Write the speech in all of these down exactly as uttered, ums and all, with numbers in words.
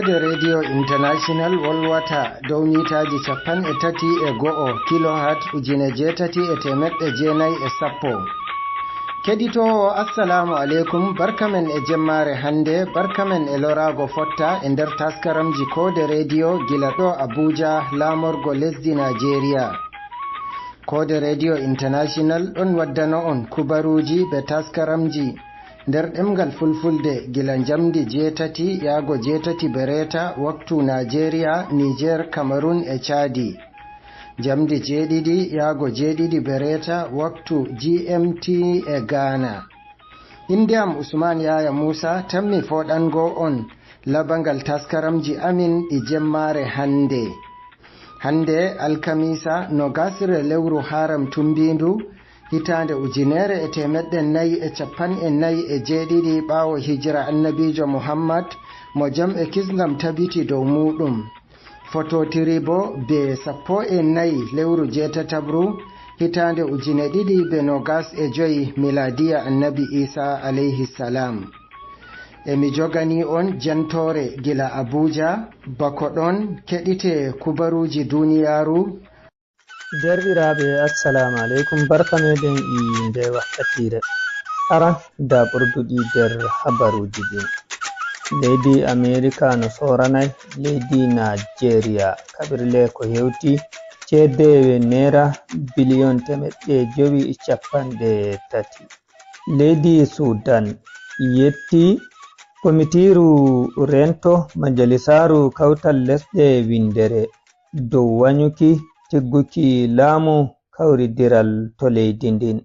Koode Radio International wolwata dow miitaaji capanɗe tati e go'o kilohat ujine jeetati e teemeɗɗe jeenayi e sappo. Keɗitoowo, assalaamu aleykum, barka men e jemmaare hannde, barka men e loraago fotta e nder taskaramji Koode Radio gila ɗo Abuja, laamorgo lesdi Najeriya. Koode Radio International ɗon waddano on kubaruuji be taskaramji nder ɗemngal Fulfulde gila njamndi jeetati yaago jeetati bereeta waktu Najeriya, Niger, Cameroon e Chadi. Njamndi jeeɗiɗi yaago jeeɗiɗi bereeta waktu G M T e Ghana. Innde am Usman Yaya Musa, tammi fooɗango on labangal taskaramji amin ɗi jemmaare hannde. Hannde alkamiisa, nogasire lewru Haram tumbiindu, hitaande ujunere e teemeɗɗe nayi e capanɗe nayi e jeeɗiɗi ɓaawo hijira Annabiijo Muhammad, mo jam e kisngam tabiti dow muuɗum. Fototiri bo be sappo e nayi lewru jeetatabru, hitaande ujine ɗiɗi be nogas e joyi miladiya Annabi Isa alayhi salam. E mi jogani on jantoore gila Abuja, bako ɗon keɗite kubaruuji duniyaaru. Deerɗiraaɓe, assalaamu aleykum, barka meɗen e nde wakkatiire. Aran, nda ɓurduɗi nder habaruuji ɗin. Leydi Amerika no sooranay leydi Najeriya kaɓirle ko hewti ceede neera biliyon teemeɗɗe jowi e capanɗe tati. Leydi Sudan yetti komitiiru rento majalisaaru kawtal lesɗe winndere dow wanyuki tigguki laamu kawridiral to leydi ndin.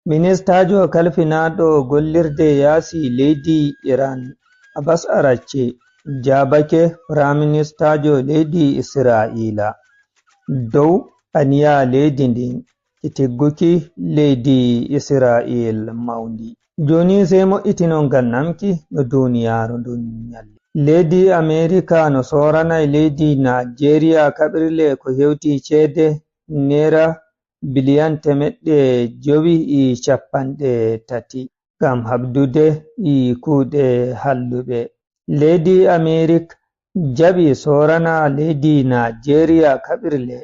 Ministaajo kalfinaaɗo gollirde yaasi leydi Iran, Abbas Araghchi, jaabake Firaministaajo leydi Israa'iila dow aniya leydi ndin ki tigguki leydi Israa'iil mawndi. Jooni sey moƴƴitinon ngam namki no duuniyaaru ndun nyalli. Leydi Amerika no sooranay leydi Najeriya kaɓirle ko hewti ceede neera biliyan teemeɗɗe jowi e capanɗe tati ngam habdude e kuuɗe halluɓe. Leydi Amerik jaɓi soorana leydi Najeriya kaɓirle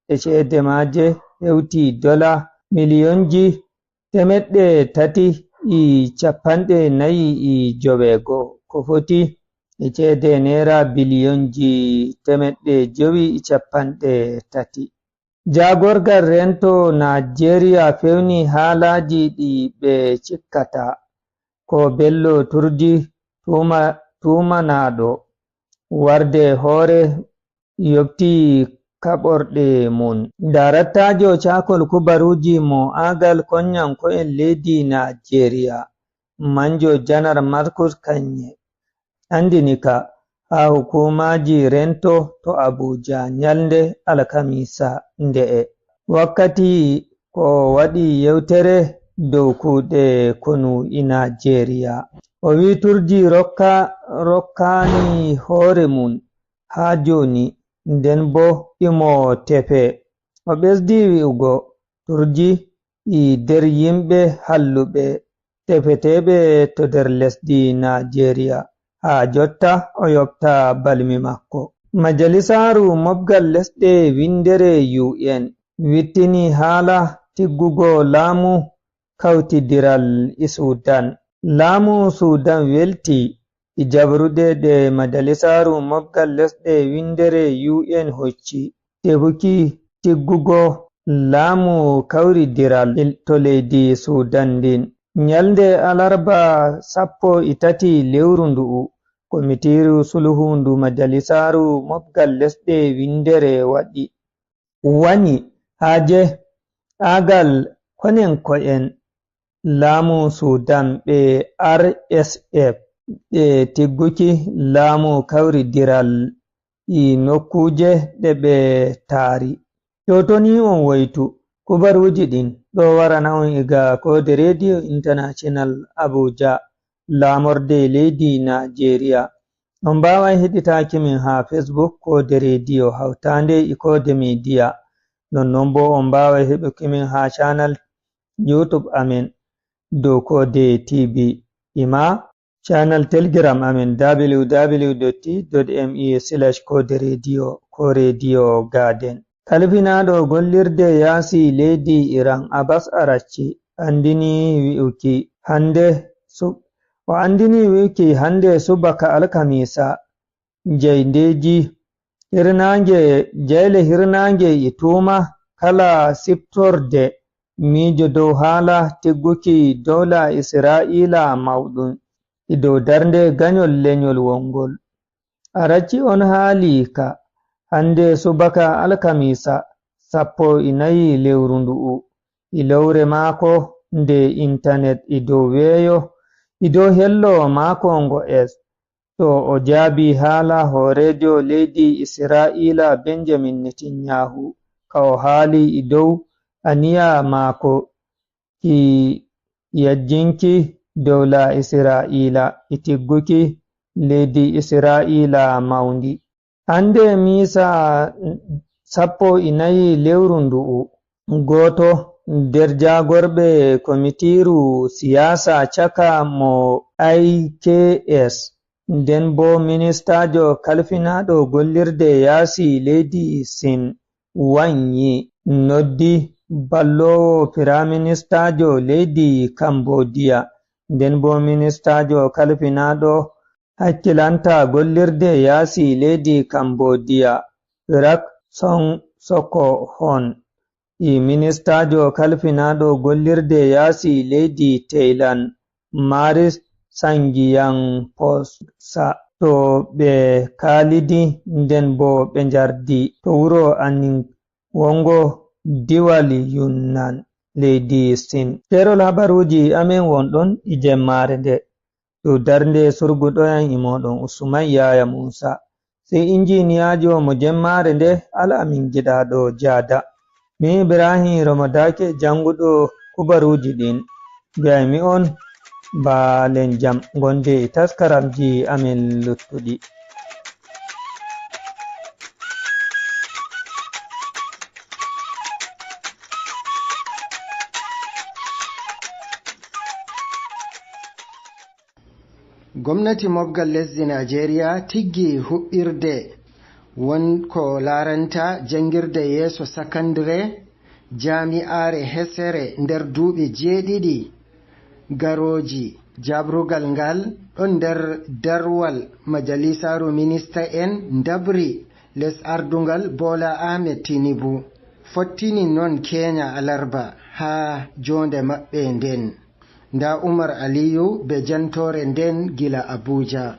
e ceede maaje hewti dola miliyonji teemeɗɗe tati e capanɗe nayi e joweego, ko foti e ceede neera biliyonji teemeɗɗe jowi e capanɗe tati. Jaagorgal rento Najeriya fewni haalaaji ɗi ɓe cikkata ko Bello Turji tuuma-, tuumanaaɗo warde hoore yoɓti kaɓorɗe mun. Daaraktaajo caakol kubaruuji mo aagal konyanko'en leydi Najeriya, Manjo Janar Markus Kanye, anndini ka haa hukuumaaji rento to Abuja nyalnde alkamiisa nde'e. Wakkati ko o waɗi yewtere dow kuuɗe konu e Najeriya, o wi'i Turji rokka-, rokkaani hoore mun haa jooni, nden bo imo tefe. O ɓesdi wi'ugo Turji e nder yimɓe halluɓe tefeteeɓe to nder lesdi Najeriya. Haa jotta o yoɓta balmi makko. Majalisaaru mobgal lesɗe winndere U N wittini haala tiggugo laamu kawtidiral e Sudan. Laamu Sudan welti e jabruɗe ɗe majalisaaru mobgal lesɗe winndere U N hocci, tefuki tiggugo laamu kawridiral to leydi Sudan ndin. Nyalnde alarba sappo e tati lewru ndu'u, komitiiru sulhu ndu majalisaaru mobgal lesɗe winndere waɗi. Wani haaje aagal konyanko'en laamu Sudan ɓe R S F ɓe tigguki laamu kawridiral e nokkuuje ɗe ɓe taari. Yo toni on woytu, kubaruuji ɗin ɗo warana on iga koode Radio International Abuja, laamorde leydi Najeriya. On mbaaway heɗitaaki min haa Facebook Koode Radio hawtaande e Koode Media. Nonnon boo on mbaaway heɓuki min haa channel YouTube amin dow Koode T V. Ima Channel Telegram amen, www.t.me/coderadio, ko radio gaden. Kalfinaaɗo gollirde yaasi leydi Iran, Abbas Arachi, anndini wi'uki hannde su-, o anndini wi'uki hannde subaka alkamisa, jaydeeji hirnaange, jayle hirnaange e tuuma kala siftorde miijo dow haala tigguki dowla Israa'iila mawɗum e dow darnde gañol leñol wongol. Arachi on haali ka hannde subaka alkamisa sappo e nayi lewru ndu'u, e lowre maako nde intanet e dow weeyo, e dow hello maako ngo S. To o jaabi haala hooreejo leydi Israa'iila Benjamin Netanyahu, ka o haali e dow aniya maako ki yajjinki dowla Israa'iila e tigguki leydi Israa'iila mawndi. Hannde miisa sappo e nayi lewru ndu'u, gooto nder jaagorɓe komitiiru siyaasa caka mo I K S, nden bo ministaajo kalfinaaɗo gollirde yaasi leydi Sin, Wang Yi, noddi balloowo firaministaajo leydi Kambodiya, nden bo ministaajo kalfinaaɗo hakkilanta gollirde yaasi leydi Kambodiya, Prak Song Soko Hon, e ministaajo kalfinaaɗo gollirde yaasi leydi Thailand, Maris Sangiyang Posa, to ɓe kaalidi nden bo ɓe njardi to wuro Aning wongo diwal Yunnan leydi Sin. Keerol habaruuji amen won ɗon e jemmaare nde. Dow darnde surguɗoyan e mooɗon Usman Yaya Musa. Sey injiniyaajo mo jemmaare nde, Al'amin Giɗaaɗo Jaada. Min Ibrahim Romo Daake, jannguɗo kubaruuji ɗin, mbi'aymi on mbaalen jam, ngonde e taskaramji amen luttuɗi. Gomnati mobgal lesdi Najeriya tiggi huɓɓirde won ko laaranta janngirde yeeso sakandire jaami'aare hesere nder duuɓi jeeɗiɗi garooji. Jaabrugal ngal ɗon nder darwal majalisaaru minista en ndabri les ardungal Bola Ahmed Tinubu. Fottini noon Kenya alarba haa joonde maɓɓe nden. Nda Umar Aliyu be jantoore nden gila Abuja.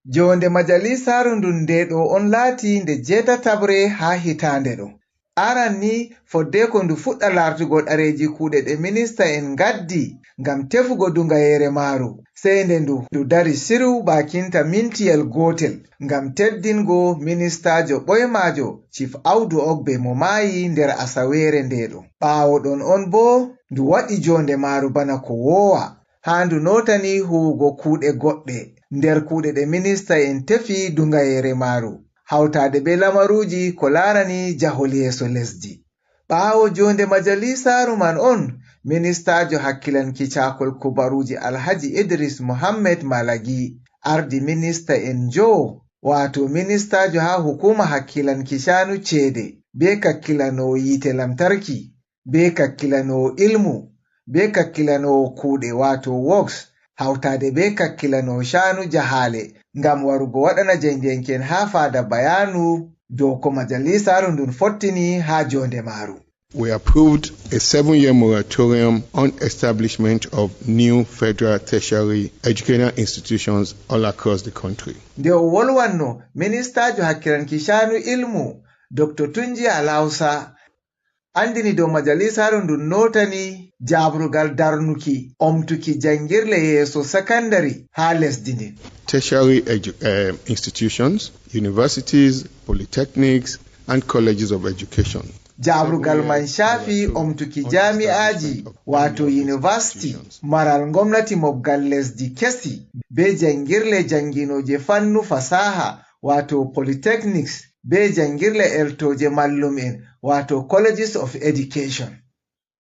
Joonde majalisaaru ndun nde ɗo on laati nde jeetataɓre haa hitaande ɗo. Aran ni, fodde ko ndu fuɗɗa laartugo ɗareeji kuuɗe ɗe minista en ngaddi ngam tefugo dungayeere maaru, sey nde ndu, ndu dari siru baakinta mintiyel gootel ngam teddingo ministaajo ɓoymaajo Chief Audu Ogbe mo maayi nder asaweere nde ɗo. Ɓaawo ɗon on boo, ndu waɗi joonde maaru bana ko woowa, haa ndu nootani huuwugo kuuɗe goɗɗe nder kuuɗe ɗe minista en tefi dungayeere maaru, hawtaade bee lamaruuji ko laarani jahol yeeso lesdi. Ɓaawo joonde majalisaaru man on, ministaajo hakkilanki caakol kubaruuji Alhaji Idris Mohammed Malagi ardi minista en njowo, waato ministaajo haa hukuuma hakkilanki caanu ceede, bee kakkilanoowo yiite lamtarki, bee kakkilanoowo ilmu, bee kakkilanoowo kuuɗe, waato woks, hawtaade bee kakkilanoowo caanu jahaale, ngam warugo waɗana jayndeenke'en haa faada bayaanu dow ko majalisaaru ndun fottini haa joonde maaru. We approved a seven-year moratorium on establishment of new federal tertiary educational institutions all across the country. Nde o wolwanno, ministaajo hakkilanki caanu ilmu, Doktor Tunji Alausa, anndini dow majalisaaru ndun nootani jaabrugal darnuki omtuki janngirle yeeso sakandare haa lesdi ndin. Tertiary edu-, eh, institutions, universities, polytechnics, and colleges of education. Jaabrugal man caafi omtuki jaami'aaji, waato university, maral ngomnati mobgal lesdi kesi, bee janngirle jannginooje fannu fasaaha, waato polytechnics, bee janngirle eltooje mallum'en, waato colleges of education.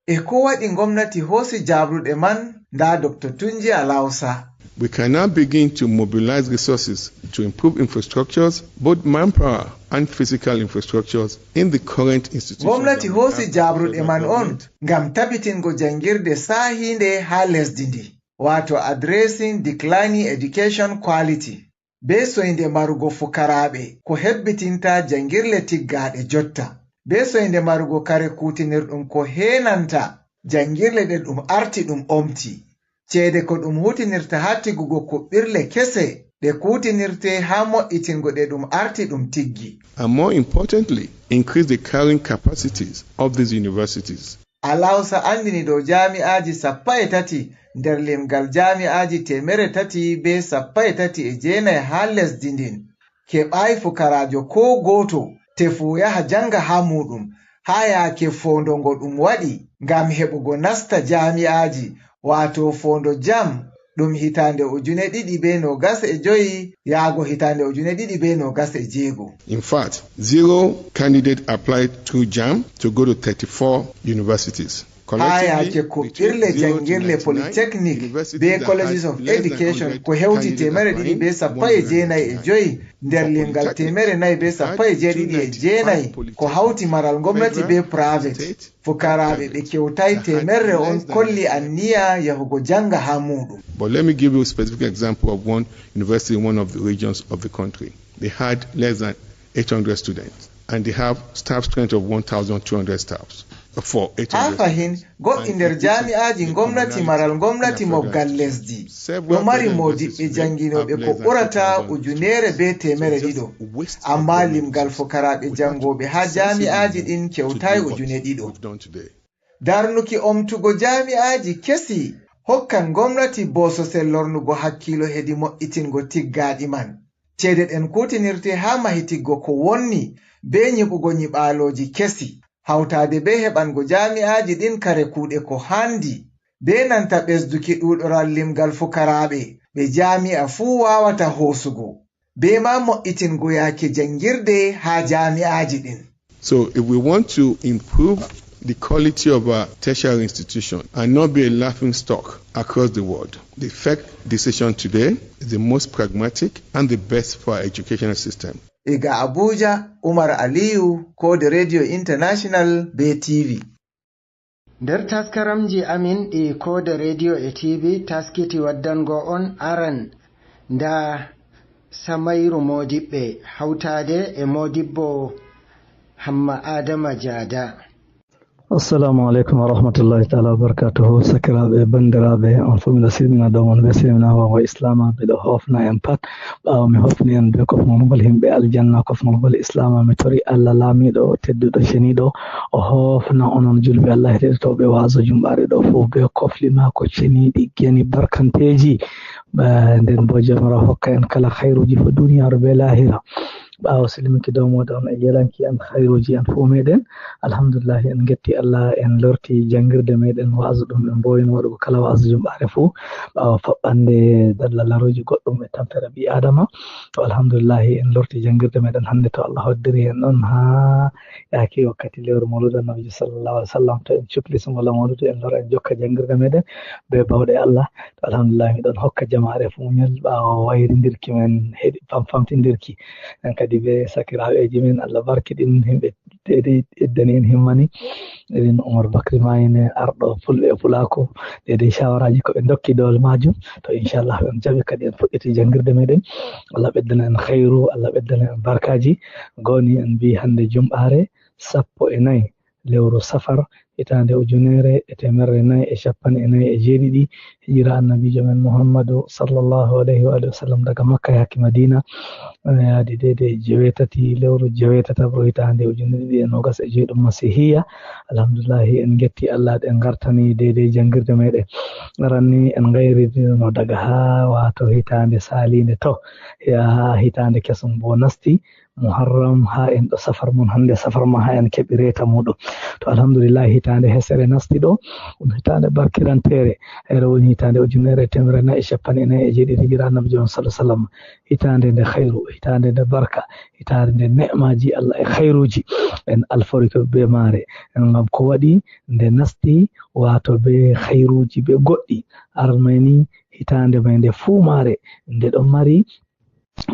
E ko waɗi ngomnati hoosi jaabruɗe man? Ndaa Doktor Tunji Alausa. We can now begin to mobilize resources to improve infrastructures, both manpower and physical infrastructures, in the current institutions. Gomnati hoosi jaabruɗe man on ngam tabitingo janngirde saahiinde haa lesdi ndi, waato addressing declining education quality, bee soynde marugo fukaraaɓe ko hebbitinta janngirle tiggaaɗe jotta, bee soynde marugo kare kuutinirɗum ko heenanta janngirle ɗe ɗum arti ɗum omti. Ceede ko ɗum huutinirta haa tigugo kuɓɓirle kese ɗe kuutinirte haa mo'itingo ɗe ɗum arti ɗum tiggi. And more importantly, increase the carrying capacities of these universities. Alawsa anndini dow jaami'aaji sappo e tati nder limgal jaami'aaji teemere tati bee sappo e tati e jeenay haa lesdi ndin keɓaay fukaraajo koo gooto tefu yaha jannga haa muuɗum haa yaake foondo ngo ɗum waɗi ngam heɓugo nasta jaami'aaji, waato foondo jam ɗum hitaande ujune ɗiɗi bee noogas e joyi yaago hitaande ujune ɗiɗi bee noogas e jeego. In fact, zero candidate applied through jam to go to thirty-four universities. Haa yaake kuɓɓirle janngirle polytechnic bee colleges of education ko hewti teemere ɗiɗi bee sappo e jeenay e joyi nder limgal teemere nayi bee sappo e jeeɗiɗi e jeenay ko hawti maral gomnati bee private. Fukaraaɓe ɓe kewtaay teemerre on kolli anniya yahugo jannga haa muuɗum. But let me give you a specific example of one university in one of the regions of the country. They had less than eight hundred students, and they have staff strength of one thousand two hundred staffs for eight hundred students. Haa fahin, goɗɗi nder jaami'aaji ngomnati maral ngomnati moggal lesdi ɗo mari moodiɓɓe jannginooɓe ko ɓurata ujuneere bee teemere ɗiɗo, ammaa limgal fukaraaɓe janngooɓe haa jaami'aaji ɗin kewtaay ujune ɗiɗo. Darnuki omtugo jaami'aaji kesi hokkan ngomnati bososel lornugo hakkiilo hedi mo'itingo tiggaaɗi man. Ceede ɗen kuutinirte haa mahitiggo ko wonni bee nyiɓugo nyiɓaalooji kesi, hawtaade bee heɓango jaami'aaji ɗin kare kuuɗe ko haandi, bee nanta ɓesduki ɗuuɗoral limgal fukaraaɓe ɓe jaami'a fuu waawata hoosugo, bee ma mo'itingo yaake janngirde haa jaami'aaji ɗin. So if we want to improve the quality of our tertiary institution and not be a laughing stock across the world, the first decision today is the most pragmatic and the best for our educational system. Iga Abuja, Umar Aliyu, Code Radio International, bee T V. Nder taskaramji amin ɗi Code Radio e T V taskiti waddango on aran, nda Samairu Modibbe hawtaade e Modibbo Hamma Adama Jada. Assalamu alaikum wa rahmatullahi ta'ala wa barakatuhu. Sakiraaɓe, banndiraaɓe, on fof miɗo silmina dow mon, ɓe silmina wawa Islama, miɗo hofna en pat. Ɓaawo mi hofni en be kofnol ngol himɓe aljanna, kofnol ngol Islama, mi tori Allah laamiiɗo, tedduɗo, ceniiɗo, o hofna onon julɓe Allah heɗotooɓe waazo jumɓaare ɗo fof be kofli maako ceniiɗi, geni barkanteeji. Ba-, nden bo Jomirawo hokka en kala khairuji fo duniyaaru be lahira. Ɓaawo silmiki dow moɗon e yelanki en khairuji en fof meɗen, alhamdulillahi, en ngetti Allah, en lorti janngirde meɗen waazu ɗum en mbowino waɗugo kala waazu jumɓaare fof. Ɓaawo faɓɓande dalla laruji goɗɗum e tampere ɓi Adama. To alhamdulillahi, en lorti janngirde meɗen hannde to Allah hoddiri en ɗon haa yaaki wakkati lewru Mawluda Nabijo sallallahu alaihi wasallam. To en cukli sumala Mawluda, en lora en jokka janngirde meɗen be bawɗe Allah. To alhamdulillahi, miɗon hokka jamaare fof muñal ɓaawo wayrindirki men heɗi famfamtindirki. En kadi be sakiraaɓeji men, Allah barkiɗin himɓe deydey eddani en himmani. Irin Umar Bakri Mayne, arɗo Fulɓe e Pulako, deydey shawaraaji ko ɓe ndokki doole majum. To inchallah, en jaɓi kadi en fuɗɗiti janngirde meɗen. Allah ɓeddana en khairu, Allah ɓeddana en barkaji. Goni en mbi hannde jumɓaare sappo e nayi lewru safar, hitaande ujunere e teemerre nayi e cappanɗe nayi e jeeɗiɗi, hijira annabiijo men Muhammadu sallallahu alayhi wa alihi wa sallam daga Makka yaaki Madina, ene yaadi deydey jeweetati lewru jeweetataɓru hitaande ujunere ɗiɗi e noogas e joy ɗum Masihiya. Alhamdulillahi, en ngetti Allah, ɗen ngartani deydey janngirde meɗen. Aran ni en ngayridino daga haa waato hitaande saaliinde to, yaa hitaande kesum bo nasti. Muharram haa en ɗo safar mun hannde, safar ma haa en keɓi reeta muɗum. To alhamdulillahi, hitaande hesere nasti ɗo, ɗum hitaande barkirantere. Ere woni hitaande ujunere e teemere nayi e cappanɗe nayi e jeeɗiɗi hijira annabiijo on sallallahu alaihi wasallam. Hitaande nde khairu, hitaande nde barka, hitaande nde ne'maaji Allah e khairuuji. En alfori ko be maare. En ngam ko waɗi nde nasti, waato be khairuuji be goɗɗi. Aran may ni hitaande may nde fuu maare, nde ɗon mari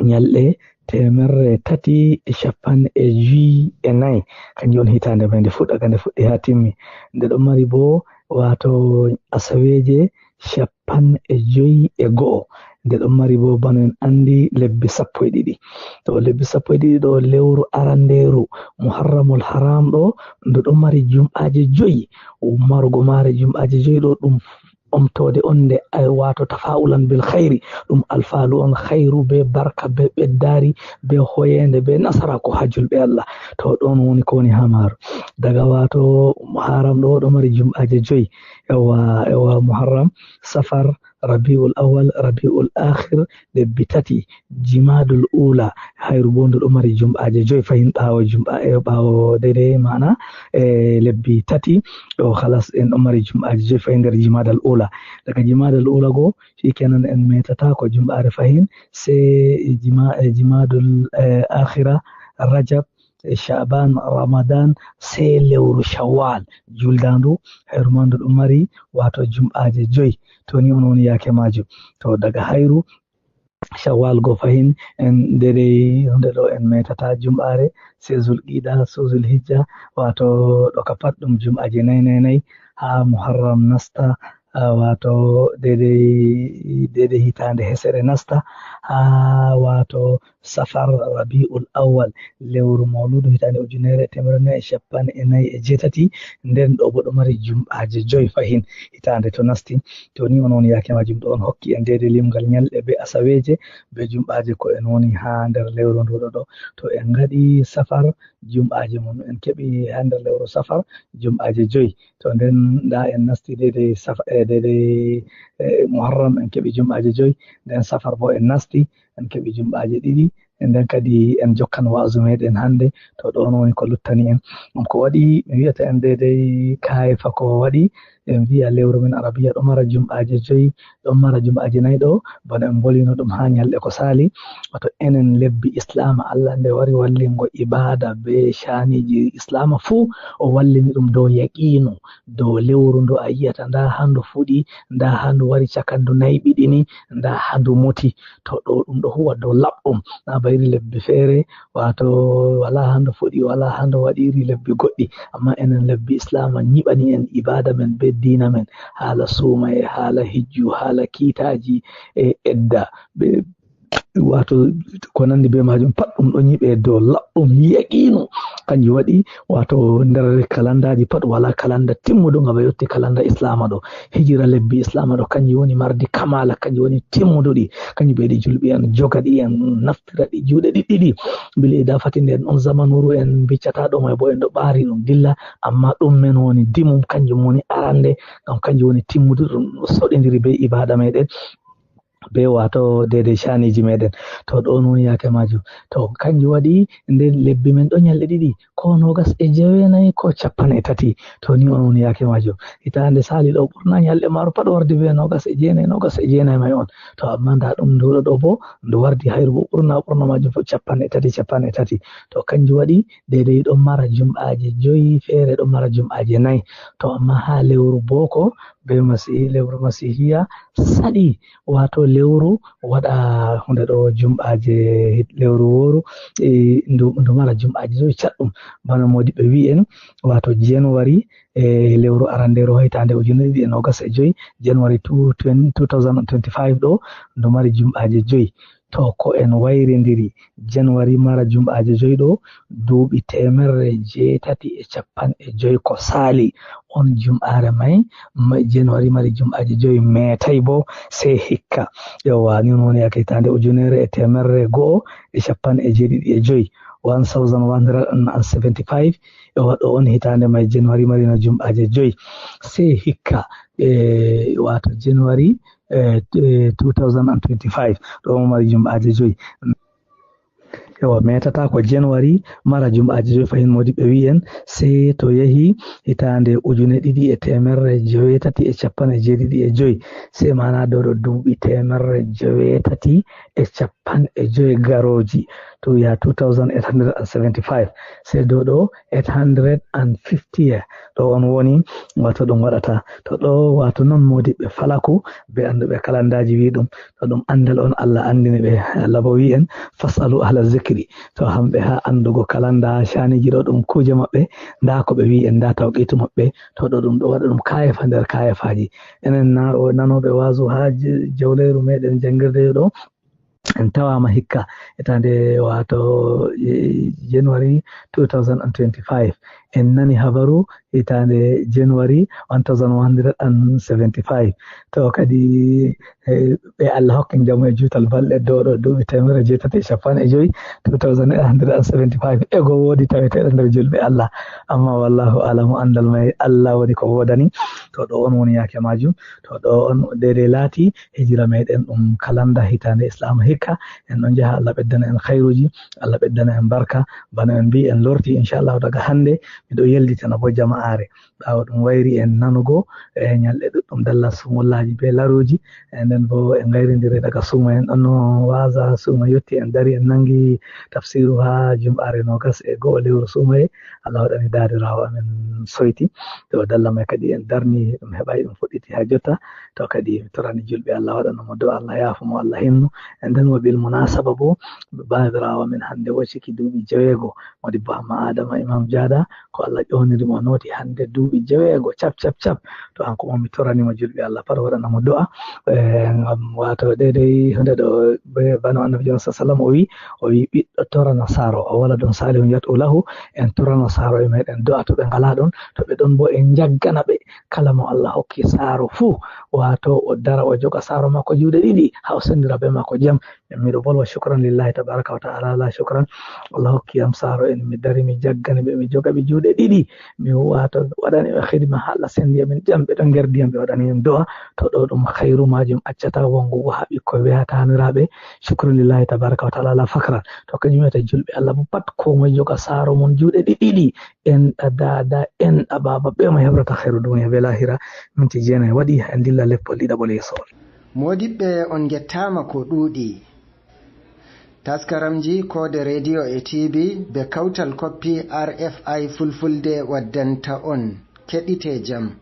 ñalɗe teemerre tati e cappanɗe joy e nayi. Kanjum on hitaande may nde fuɗɗa, ka nde fuɗɗi haa timmi. Nde ɗon mari boo, waato, asaweeje cappanɗe joy e go'o. Nde ɗon mari boo, bano en anndi, lebbi sappo e ɗiɗi. To lebbi sappo e ɗiɗi ɗo, lewru arandeeru Muharramul Haram ɗo, ndu ɗon mari jum'aaje joy. Marugo maare jum'aaje joy ɗo, ɗum omtoode on nde, ay, waato, tafa'ulan bil khayri, ɗum alfaalu on, khayru, be barka, be ɓeddaari, be hoyeende, be nasaraaku haa julɓe Allah. To ɗon woni ko woni haa maaru. Daga, waato, Haram ɗo, ɗo mari jum'aaje joy. Ewa, ewa, Muharram, Safar, Rabiul Awwal, Rabiul Akhir, lebbi tati, Jimadul Ula, hayru boo ndu ɗo mari jum'aaje joy fahin ɓaawo jum'a-, e ɓaawo deydey maana, e lebbi tati, ɗo halas en ɗo mari jum'aaje joy fahin nder Jimadal Ula. Daga Jimadal Ula go, shikenan en metataako jum'aare fahin, sey jima-, e Jimadul, e, Akhira, Rajab, e Sha'ban, Ramadan, sey lewru Shawwal, juldaandu, hayru maandu ɗo mari, waato, jum'aaje joy. To ni on woni yaake maajum. To daga hayru Shawwal go fahin, en deydey hunde ɗo en metata jum'aare, sey Zulqida, sey Zulhijja, waato, ɗo ka pat ɗum jum'aaje nay, nay, nay, haa Muharram nasta, a, waato, deydey, deydey hitaande hesere nasta, haa, waato, Safar, Rabiul Awwal, lewru Mawludu, hitaande ujunere e teemedere nayi e cappanɗe nayi e jeetati, nden ɗo boo ɗo mari jum'aaje joy fahin, hitaande to nasti. To ni on woni yaake maajum, ɗo on hokki en deydey limgal ñalɗe be asaweeje be jum'aaje ko en woni haa nder lewru ndu ɗo ɗo. To en ngaɗi Safar, jum'aaje mum en keɓi haa nder lewru Safar, jum'aaje joy. To nden ndaa en nasti deydey Safa-, e deydey, e, Muharram, en keɓi jum'aaje joy, nden Safar boo en nasti, en keɓi jum'aaje ɗiɗi, e nden kadi en jokkan wa'azu meeɗen hannde, to ɗon woni ko luttani en. Ɗum ko waɗi mi wi'ata en deydey kaayeefa ko waɗi, en wi'a lewru men Arabiya ɗo mara jum'aaje joy, ɗo mara jum'aaje nayi ɗo, bana en mbolino ɗum haa ñalɗe ko saali. Wato enen lebbi Islaama, Allah nde wari wallingo ibaada be caaniiji Islaama fuu, o wallini ɗum dow yaqiinu, dow lewru ndu a yi'ata ndaa haa ndu fuɗi, ndaa haa ndu wari caka ndu nayɓiɗini, ndaa haa ndu muti. To ɗo ɗum ɗo huwa dow laɓɗum, naa ba iri lebbi feere, wato walaa haa ndu fuɗi, walaa haa ndu waɗi iri lebbi goɗɗi. Amma enen lebbi Islaama nyiɓani en ibaada men be diina men, haala suumaye, haala hijju, haala kiitaaji e edda, be, wato ko nanndi be maajum, pat ɗum ɗo nyiɓe dow laɓɗum yaqiinu. Kanjum waɗi, wato nder kalandaaji pat walaa kalanda timmudu nga ba yotti kalanda Islaama ɗo. Hijira lebbi Islaama ɗo, kanjum woni mardi kamaala, kanjum woni timmuduɗi, kanjum ɓeydi julɓe en joga ɗi, en naftira ɗi juuɗe ɗiɗɗiɗi. Bil idafati nden on zamanuuru en mbiccata ɗo may bo en ɗo ɓaari ɗum dilla, amma ɗum men woni dimum, kanjum woni arande, ngam kanjum woni timmudu, ɗum ɗo soɗindiri be ibaada meɗen, be wato deydey caaniiji meɗen. To ɗon woni yaake maajum. To kanjum waɗi nden lebbi men ɗo ñalɗe ɗiɗi, ko noogas e jeenayi, ko cappanɗe tati. To ni on woni yaake maajum. Hitaande saali ɗo ɓurna ñalɗe maaru pat wardi be noogas e jeenayi, noogas e jeenayi may on. To amma ndaa ɗum ndu ɗo bo, ndu wardi hayru bo ɓurna, ɓurna maajum fof cappanɗe tati, cappanɗe tati. To kanjum waɗi deydey ɗon mara jum'aaje joyi, feere ɗon mara jum'aaje nayi. To amma haa lewru booko, be masi-, lewru masiihiya saɗi, wato lewru waɗa hunde ɗo jum'aaje hit-, lewru wooru, e, ndu, ndu mara jum'aaje joyi caɗɗum. Bana moodiɓɓe wi'i en, wato January, e, lewru arandeeru hitaande ujunere ɗiɗi e noogas e joyi, January two, twenty, two thousand and twenty-five ɗo, ndu mari jum'aaje joyi. To ko en wayrindiri, January mara jum'aaje joyi ɗo, duuɓi teemerre jeetati e cappanɗe joyi ko saali, on jum'aare may, ma-, January mari jum'aaje joyi meetay bo, sey hikka. Yowwa, ni on woni yaake hitaande ujunere e teemerre go'o e cappanɗe jeeɗiɗi e joyi, one thousand one hundred and seventy-five. Yowwa, ɗo on hitaande may January marino jum'aaje joyi. Sey hikka, e, wato January, e, e, two thousand and twenty-five, ɗo on mari jum'aaje joyi. Ewa, metata ko January, mara jumɓaaji joyi fahin moodiɓɓe wi'i en, sey to yehi hitaande ujune ɗiɗi e teemerre joweetati e capanɗe jeeɗiɗi e joyi, sey maanaa dow ɗo duuɓi teemerre joweetati e capanɗe joyi garooji, to wi'a two thousand eight hundred and seventy-five, sey dow ɗo eight hundred and fifty year. Ɗo on woni, wato ɗum waɗata. To ɗo, wato non moodiɓɓe falaku, be annduɓe kalandaaji wi'i ɗum, to ɗum anndal on Allah anndini ɓe. Allah bo wi'i en, "Fas'alu ahla zikri." To hamɓe haa anndugo kalanda caaniji ɗo ɗum kuuje maɓɓe, ndaa ko ɓe wi'i en, ndaa tawqiitu maɓɓe. To ɗo ɗum ɗo waɗa ɗum kaayefa nder kaayefaaji. Enen na-, o nanooɓe waazu haa je-, jawleeru meɗen janngirde ɗo, en tawaama hikka hitaande, wato, eh, January two thousand and twenty-five. En nani habaru hitaande January one thousand one hundred and seventy-five. To kadi, eh, ɓe Allah hokki njamu e juutal balɗe dow ɗo duuɓi teemerre jeetati e capanɗe joyi, two thousand eight hundred and seventy-five. Ego woodi taweteeɗo nder julɓe Allah. Amma wallahu alamu, anndal may Allah woni ko woodani. To ɗo on woni yaake maajum. To ɗo on deydey laati, hijira meɗen ɗum kalanda hitaande Islaama hikka. En ɗon njaha, Allah ɓeddana en khayruuji, Allah ɓeddana en barka. Bana en mbi'i en lorti, inchallahu, daga hannde, miɗo yelditina bo jama'aare. Ɓaawo ɗum wayri en nanugo, e nyalɗe ɗuɗɗum dalla sumullaaji be laruuji. E nden bo en ngayrindiri daga suuma, en ɗon no waaza suuma yotti, en dari en nangi tafsiru haa jumɓaare noogas e go'o lewru suumaye. Allah waɗani daadiraawo amen soyti. To dalla may kadi en darni ɗum heɓaay ɗum fuɗɗiti haa jotta. To kadi mi torani julɓe Allah waɗana mo do'a, Allah yaafu mo, Allah hinnu. E nden wo bil munasaba bo, baabiraawo amen hannde wo ciki duuɓi joweego, Modibbo Hamma Adama Imam Jaada, ko Allah ƴowniri mo nooti hannde duuɓi joweego cap, cap, cap. To hanko mo mi torani mo julɓe Allah pat waɗana mo do'a. Eh, ngam wato deydey hunde ɗo, be-, bano Annabi Muhammad sallallahu alaihi wasallam o wi, o wi, "Ɓiɗɗo torano saaro, o waladun salihun yad'u lahu." En torano saaro e meɗen do'a to ɓe ngalaa ɗon, to ɓe ɗon bo en njaggana ɓe. Kala mo Allah hokki saaro fuu, wato o dara o joga saaro makko juuɗe ɗiɗi, haa o senndira be makko jam. Miɗo bolwa shukran lillahi tabaraka wa ta'ala, la shukran. Allah hokki yam saaro en, mi dari mi jaggani ɓe, mi joga ɓe juuɗe ɗiɗi. Mi wato waɗani ɓe khidma haa Allah senndi amin jam, ɓe ɗon ngerdi yam, ɓe waɗani yam do'a. To ɗo ɗum khayru maajum accata wongo haa ɓikkoy be haa taaniraaɓe. Shukran lillahi tabaraka wa ta'ala, la fakran. To kadi mi wiyata julɓe Allah bo pat, ko moy joga saaro mum juuɗe ɗiɗi ɗiɗi. Enɗa daada, enɗa baaba, ɓe mo hebrata khayru duniya be lahira. Minti jeenayi waɗi, haa en dilla leppol ɗiɗaɓol yeeso. Moodiɓɓe, on ngettaama ko ɗuuɗi. Taskaramji Koode Rediyo e T V be kawtal koppi R F I Fulfulde waddanta on. Keɗite jam.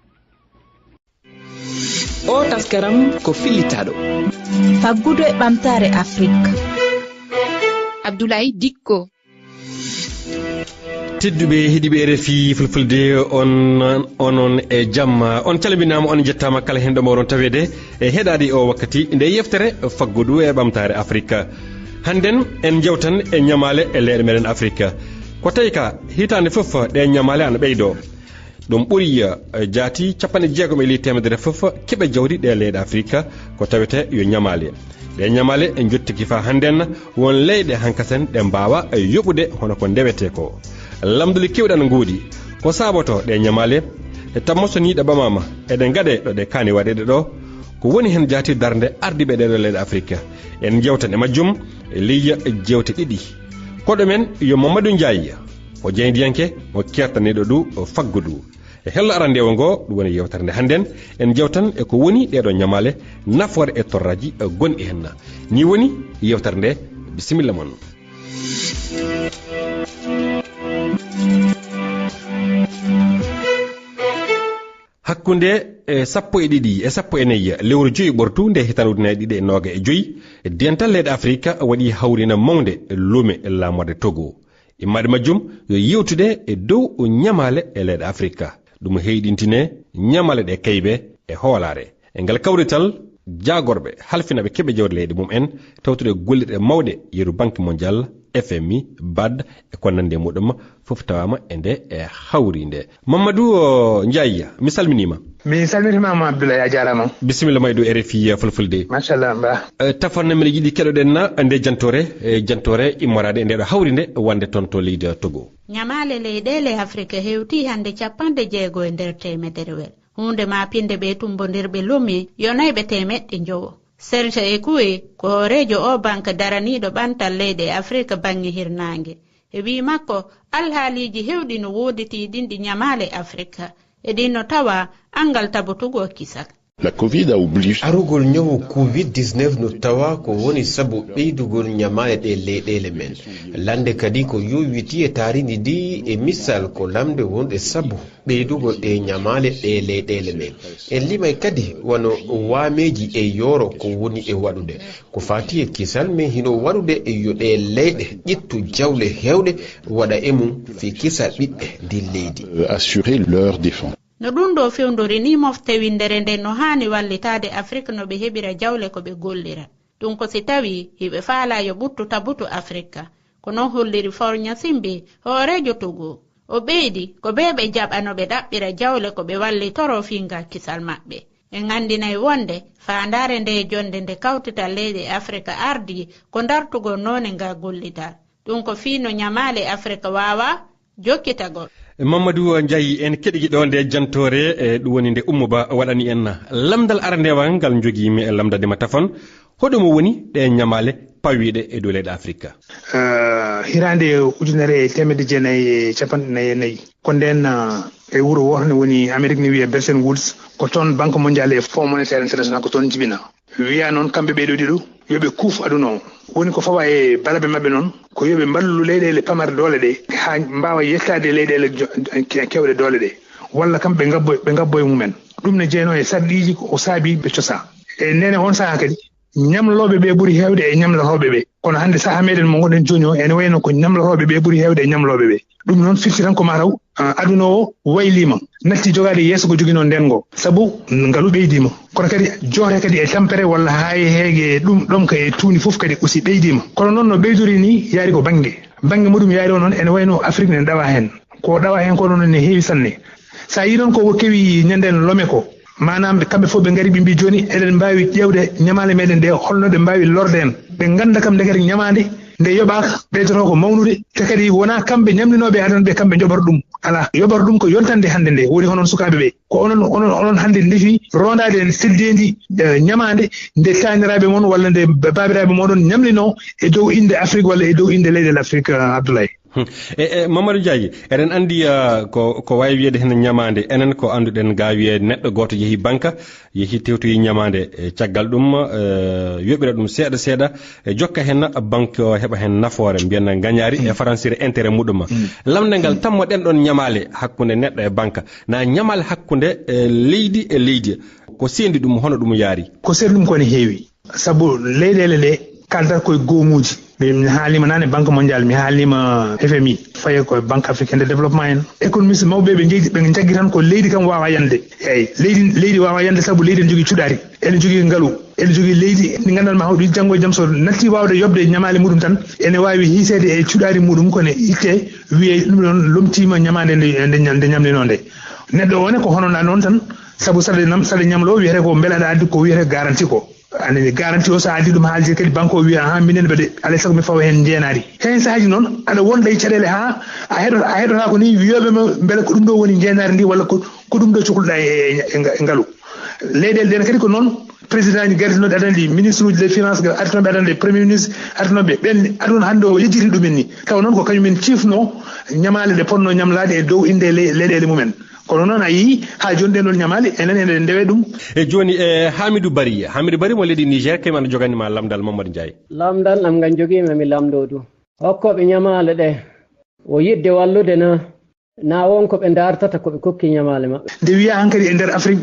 O taskaram ko fillitaaɗo. Faggudu e ɓamtaare Afrik. Abdoulaye Dikko. Tedduɓe heɗiiɓe R F I Fulfulde, on, onon e jamma. On calminaama, on njettaama kala heen ɗo mbaawɗon taweede e heɗaade o wakkati nde yeftere faggudu e ɓamtaare Afrik. Hannden en njewtan e ñamaale e leyɗe meɗen Afrik. Ko tawi ka hitaande fof ɗe ñamaale ana ɓeydoo. Ɗum ɓuri, eh, jaati capanɗe jeegom e ley teemedere fof keɓe jawdi ɗe leyɗe Afirika ko tawetee yo ñamaale. Ɗe ñamaale en njottiki faa hannden won leyɗe hankasen ɗe mbaawa yoɓude hono ko ndewetee ko. Lamndule keewɗe ana ngoodi. Ko saabotoo ɗe ñamaale? E tammo so nii ɗe ɓamaama, eɗe ngaɗee ɗo ɗe kaani waɗeede ɗo. Ko woni heen jaati darnde ardiiɓe ɗee ɗoo leyɗe Afirika? En njewtan e majjum e ley jeewte ɗiɗi. Koɗo men yo Mamadou Ndiaye. O jaayndiyanke, o keertaniiɗo ɗu faggudu. E hello arandeewo ngo, ɗum woni yewtere nde hannden, en jewtan e ko woni ɗeeɗo ñamaale, nafoore e torraaji gonɗi heen. Ni woni yewtere nde, bisimilla mon. Hakkunde e sappo e ɗiɗi e sappo e nayi lewru joyi ɓortu nde hitaande ujunere ɗiɗi e nooga e joyi, dental leyɗe Afrika waɗi hawriinde mawnde luume laamorde Togo. Immaade majjum yo yewtude e dow ñamaale e leyɗe Afrika. Ɗum heyɗintine ñamaale ɗe kaybe e hoolaare. E ngal kawrital, jaagorɓe halfinaaɓe keɓe jawdi leyɗe mum en, tawtude gollirɗe mawɗe yeru Banque Mondiale, F M I, bad, e ko nandi e muɗum, fof tawaama e nde e hawriinde. Mamadou, o, Ndiaye, mi salminiima. Mi salmitiima ma, Abdoulaye, a jaaraama. Bisimilla ma e dow R F I Fulfulde. Machallah, mba. Eh, tafanno mbiɗa yiɗi keɗoɗen na nde jantoore, eh, jantoore immoraade e ndeɗo hawriinde wonde toon to leydi Togo. Ñamaale leyɗeele Afrika hewtii hannde capanɗe jeego e nder teemedere wel. Huunde maapinde ɓee tummbondirɓe luume yo nayɓe teemeɗɗe njowo. Serge Ekoué ko hooreejo oo banque daraniiɗo ɓantal leyɗe Afirka baŋŋe hirnaange. E wii makko, alhaaliiji heewɗi no woodi tiiɗinɗi ñamaale Afirka. E ɗin no tawa anngal tabutugol kisal. La covid a obligé. Arugol ñawu covid dix-neuf no tawa ko woni sabu ɓeydugol ñamaale ɗe leyɗeele men. Lande kadi ko yowiti e taariindi ndi e misal ko lamde wonde sabu ɓeydugol ɗe ñamaale ɗe leyɗeele men. En limay kadi wano waameeji e yooro ko woni e waɗude. Ko faati e kisal men hino waɗude e yo ɗe leyɗe ƴettu jawle heewɗe waɗa e mum fii kisal ɓiɓɓe ndin leydi. Euh, assurer leur défense. No ɗum ɗoo fewndori nii, mofte winndere nden no haani wallitaade Afrik no ɓe heɓira jawle ko ɓe gollira. Ɗum ko si tawii hiɓe faalaa yo ɓuttu tabutu Afrik. Ko non holliri Faure Gnassingbé, hooreejo Togo. O ɓeydi, ko ɓe ɓe jaɓa no ɓe ɗaɓɓira jawle ko ɓe wallitoroo fii ngal kisal maɓɓe. En anndinay wonde faandaare nde jonnde nde kawtital leyɗe Afrik ardii ko dartugol noone ngal gollital. Ɗum ko fii no ñamaale Afrik waawa jokkitagol. Mamadou Ndiaye, en keɗii ɗo nde jantoore, e ɗum woni nde Ummu Ba waɗani en. Lamndal arandewal ngal njogiimi e lamndade ma tafon, hoɗum woni ɗe ñamaale pawiiɗe e dow leyɗe Afirka? Eh, hitaande ujunere e teemedde jeenayi e capanɗe nayi e nayi, ko ndeen, eh, e wuro wooto ne woni Amérique, ne wiyee Bretton Woods, ko toon Banque Mondiale e Fonds Monétaire International ko toon njibina. Wiyaa noon, kamɓe ɓee ɗoo ɗiɗo, yo ɓe kuuf aduna o. Woni ko fawa e balabe maɓɓe noon, ko yo ɓe mballu leyɗeele pamare doole ɗe, haa mbaawa yettaade leyɗeele jo-, ke-, keewɗe doole ɗe. Walla kamɓe ngabbo, ɓe ngabbo e mumen. Ɗum ne jeynoo e sarɗiiji ko o saabii ɓe cosa. E ndeen, e oon sahaa kadi, ñamlooɓe ɓe ɓuri heewde e ñamlotooɓe ɓe. Kono hannde sahaa meɗen mo ngonɗen jooni o, ene wayno ko ñamlotooɓe ɓe ɓuri heewde e ñamlooɓe ɓe. Ɗum noon firti tan ko mataw, ah, aduna o wayliima, natti jogaade yeeso ko joginoo ndeen ngo. Sabu ngalu ɓeydiima. Kono kadi joote kadi e tampere walla haa e heege ɗum ɗon ka e tuundi fof kadi aussi ɓeydiima. Kono noon no ɓeydori ni yaari ko bannge. Bannge muɗum yaari o noon ene wayno Afrik ne ɗawa heen. Ko ɗawa heen ko noon ne heewi sanne. So a yii noon ko kewi ñanden Lome ko, maanaam, ɓe, kamɓe fof ɓe ngari, ɓe mbii, "Jooni eɗen mbaawi ƴeewde ñamaale meɗen ɗe, holno ɗe mbaawi lorde en?" Ɓe ngannda kam ndekete ñamaande nde yoɓaaka, ɓeydotoo ko mawnude, te kadi wonaa kamɓe ñamlinooɓe adana ɓe, kamɓe njoɓata ɗum. Alaa, yoɓata ɗum ko yontande hannde nde, woni onon sukaaɓe ɓe. Ko onon, onon, onon hannde ndefi rondaade en seddeendi, eh, ñamaande nde taaniraaɓe mon walla nde ba-, baabiraaɓe moɗon ñamlinoo e dow innde Afrik walla e dow innde leyɗe Afrik, eh, Abdoulaye. Hmm. E, e, Mamadou Ndiaye, eɗen anndi, ah, ko, ko waawi wiyeede heen ñamaande. Enen ko annduɗen ga wiyeede neɗɗo gooto yehi banka, yehi tewtoyi ñamaande. E caggal ɗum, eh, yoɓira ɗum seeɗa seeɗa, e jokka heen banque o heɓa heen nafoore, mbiyen ngañaari e faransire intérêt muɗum. Hmm. Lamnde ngal, tammo ɗen ɗon ñamaale hakkunde neɗɗo e banka, na ñamaale hakkunde, eh, leydi e leydi. Ko seendi ɗum, hono ɗum yaari? Ko seendi ɗum ko ne heewi. Sabu leyɗeele ɗe kaldata koye goomuuji. Mi, mi haaliima naane Banque Mondiale, mi haaliima F M I, faye ko Banque Africaine de Développement en. Économiste mawɓe ɓe njeyi, ɓe njaggi tan ko leydi kam waawa yande. Eeyi, leydi, leydi waawa yande sabu leydi ene jogii cuɗaari, ene jogii ngalu, ene jogii leydi ndi nganndanmaa hoɗi janngo e jam so natti waawde yoɓde ñamaale muɗum tan, ene waawi hiiseede e cuɗaari muɗum ko ne ittee, wiyee ɗum ɗoon lomtiima ñamaande nde, nde ñam-, nde ñamlinoo nde. Neɗɗo o ne ko hono na noon tan, sabu saɗa nam-, saɗa ñamloo wiyetee ko mbele aɗa addi ko wiyetee garanti ko. Anani garanti o, so a addi ɗum haalde kadi, banque o wiya, "Ahan, minen mbaɗe, alaa e sago mi fawa heen njeenaari." Heen sahaaji noon, aɗa wonda e caɗeele haa a heɗo-, a heɗotaako ni wiyooɓe ma mbele ko ɗum ɗo woni njeenaari ndi walla ko, ko ɗum ɗo cohluɗaa e, e, e nga-, e ngalu. Leyɗeele ɗen kadi ko noon, président ji gardinooɓe adana ɗi, ministre uji des finances, artinooɓe adana ɗi, premier ministre artinooɓe, ɓen aduna hannde o yejjiti ɗumen ni. Tawa noon ko kañumen ciifnoo ñamaale ɗe potnoo ñamlaade e dow innde ley-, leyɗeele mumen. Kono noon a yii, haa jooni ɗen ɗon ñamaale, enen eɗen ndewe ɗum. E jooni, e Hamidou Barry. Hamidou Barry mo leydi Niger, kañum ana jogani ma lamndal Mamadou Ndiaye. Lamndal am ngal njogiimi mi lamndoo du. Hokkooɓe ñamaale ɗe, o yiɗde wallude na, na won ko ɓe ndaartata ko ɓe kokki ñamaale maɓɓe? Nde wiyaa hankadi e nder Afrik,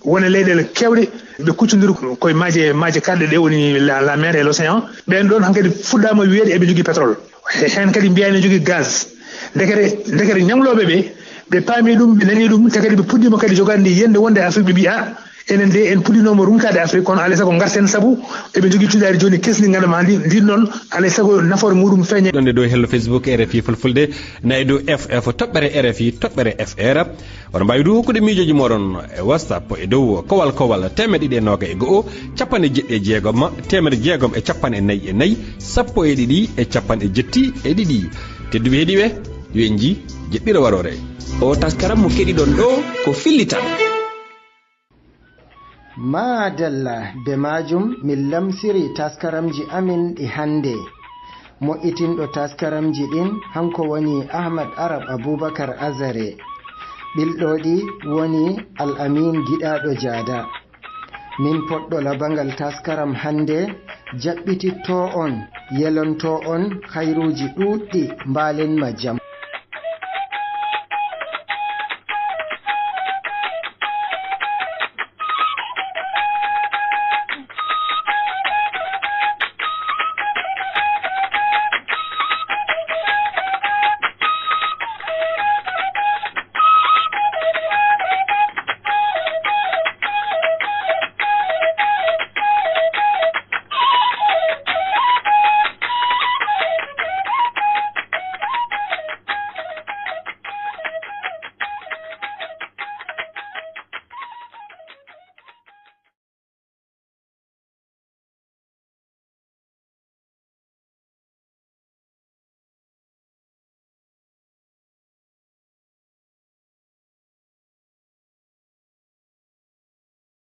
wone leyɗeele keewɗe, ɓe kuccondiri koye maaje, maaje kalɗe ɗe woni la, la mer et l'océan. Ɓeen ɗoon hankadi fuɗɗaama wiyeede eɓe njogii pétrole. He-, heen kadi mbiyaa ene jogii gaz. Ndekete, ndekete ñamlooɓe ɓe, ɓe paami ɗum, ɓe nanii ɗum, te kadi ɓe puɗɗiima kadi jogaade nde yiyannde wonde Afrik, ɓe mbiya, "Ah, enen de, en puɗɗinooma runkaade Afrik, kono alaa e sago ngarten, sabu eɓe njogii cuɗaari jooni kesndi, nganndu-ɗaa ndi, ndin noon, alaa e sago nafoore muɗum feeña." Ɗon e dow hello Facebook R F I Fulfulde, na e dow F F toɓɓere R F I toɓɓere F R. Oɗon mbaawi du hokkude miijooji mooɗon e WhatsApp e dow kowal kowal teemedde ɗiɗi e noogay e go'o, capanɗe jeɗɗi e jeegom, teemedde jeegom e capanɗe nayi e nayi, sappo e ɗiɗi e capanɗe jetti e ɗiɗi. Tedduɓe heɗiiɓe, yo en nji jeɗɗiro waroore. O taskaram mo keɗiɗon ɗo ko Fillital. Maadalla, be maajum min lamsiri taskaramji amin ɗi hannde. Mo'itinɗo taskaramji ɗin hanko woni Ahmad Arab Abubakar Azare. Ɓilɗoɗi woni Al-Amin Giɗaaɗo Jaada. Min poɗɗo labangal taskaram hannde jaɓɓititto on, yelonto on khayruuji ɗuuɗɗi, mbaalen ma jam.